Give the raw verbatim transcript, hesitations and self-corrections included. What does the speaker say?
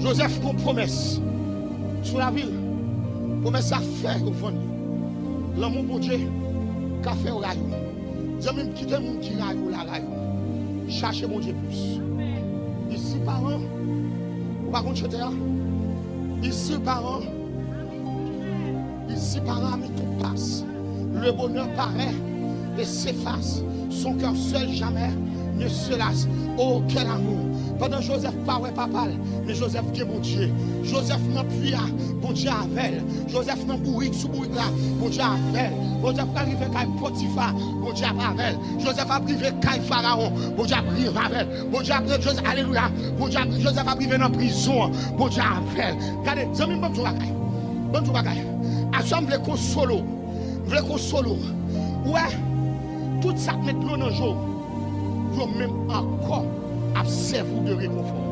Jozèf gen yon pwomès sou lavi l. Pwomès sa fè yo vann li. Lanmou Bondye ka fè yo rayi w. Zanmi m, kite moun ki rayi w la rayi w. Chache Bondye plis. Ici parent, ou pa konn chante a? Ici parent, ici parent, ami tout passe. Le bonheur paraît et s'efface. Son cœur seul jamais ne se lasse. Oh, quel amour! Pandan Jozèf pa wè papa l, men Jozèf gen Bondye. Jozèf nan pwi a, Bondye avè l. Jozèf nan bourik, sou bourik la, Bondye avè l. Jozèf pral rive kay Potifa, Bondye ap avè l. Jozèf ap rive kay Farawon, Bondye ap rive avè l. Bondye ap rive, Jozèf, alelouya. Bondye ap, Jozèf ap rive nan prizon an, Bondye avè l. Gade, zanmi m, ban m di w bagay. Ban m di w bagay. Aswè m vle konsole w. M vle konsole w. Ou wè, tout sa k met dlo nan je w, yo menm ankò ap sèvi w de rekonfò.